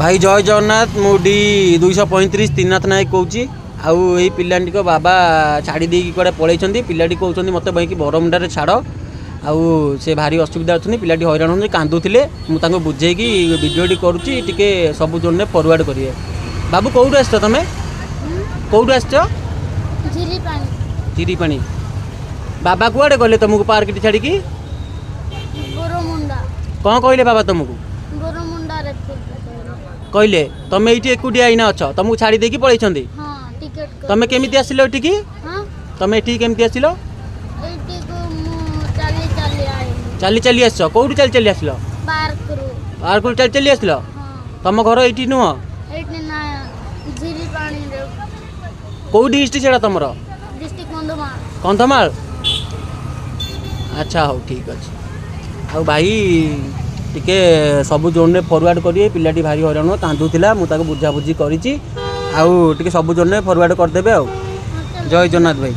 ଭାଇ ଜୟ ଜଗନ୍ନାଥ। ମୁଁ ଡି 235 ତ୍ରିନାଥ ନାୟକ କହୁଛି। ଆଉ ଏଇ ପିଲାଟିଙ୍କ ବାବା ଛାଡ଼ି ଦେଇକି କୁଆଡ଼େ ପଳେଇଛନ୍ତି। ପିଲାଟି କହୁଛନ୍ତି, ମୋତେ ଭାଇକି ବରମୁଣ୍ଡାରେ ଛାଡ଼। ଆଉ ସେ ଭାରି ଅସୁବିଧା ଅଛନ୍ତି। ପିଲାଟି ହଇରାଣ ହେଉଛନ୍ତି, କାନ୍ଦୁଥିଲେ। ମୁଁ ତାଙ୍କୁ ବୁଝେଇକି ଭିଡ଼ିଓଟି କରୁଛି। ଟିକେ ସବୁ ଜୋନ୍ରେ ଫରୱାର୍ଡ଼ କରିବେ। ବାବୁ, କେଉଁଠୁ ଆସିଛ ତମେ? କେଉଁଠୁ ଆସିଛ? ଝିରିପାଣି। ଚିରିପାଣି। ବାବା କୁଆଡ଼େ ଗଲେ ତମକୁ ପାର୍କଟି ଛାଡ଼ିକି? ବରମୁଣ୍ଡା। କ'ଣ କହିଲେ ବାବା ତମକୁ? ବରମୁଣ୍ଡାରେ ଥିବେ କହିଲେ। କହିଲେ ତମେ ଏଇଠି ଏକୁଟିଆ ଏଇନା ଅଛ, ତମକୁ ଛାଡ଼ି ଦେଇକି ପଳେଇଛନ୍ତି? ହଁ, ଟିକେଟ। ତମେ କେମିତି ଆସିଲ ଏଠିକି? ହଁ। ତମେ ଏଠିକି କେମିତି ଆସିଲ? ଏଇଠିକୁ ମୁଁ ଚାଲି ଚାଲି ଆଇଲି। ଚାଲି ଚାଲି ଆସିଛ? କେଉଁଠୁ ଚାଲି ଚାଲି ଆସିଲ? ପାର୍କରୁ। ପାର୍କରୁ ଚାଲି ଚାଲି ଆସିଲ? ହଁ। ତମ ଘର ଏଇଠି ନୁହଁ? ଏଇଠି ନା, ଝିରିପାଣିରେ। କେଉଁ ଡିଷ୍ଟ୍ରିକ୍ଟ ସେଇଟା ତମର? ଡିଷ୍ଟ୍ରିକ୍ଟ କନ୍ଧମାଳ। କନ୍ଧମାଳ। ଆଚ୍ଛା, ହଉ, ଠିକ୍ ଅଛି। ଆଉ ଭାଇ, ଟିକେ ସବୁ ଜୋନ୍ରେ ଫରୱାର୍ଡ଼ କରିବେ। ପିଲାଟି ଭାରି ହଇରାଣ, କାନ୍ଦୁଥିଲା। ମୁଁ ତାକୁ ବୁଝାବୁଝି କରିଛି। ଆଉ ଟିକେ ସବୁ ଜୋନ୍ରେ ଫରୱାର୍ଡ଼ କରିଦେବେ। ଆଉ ଜୟ ଜଗନ୍ନାଥ ଭାଇ।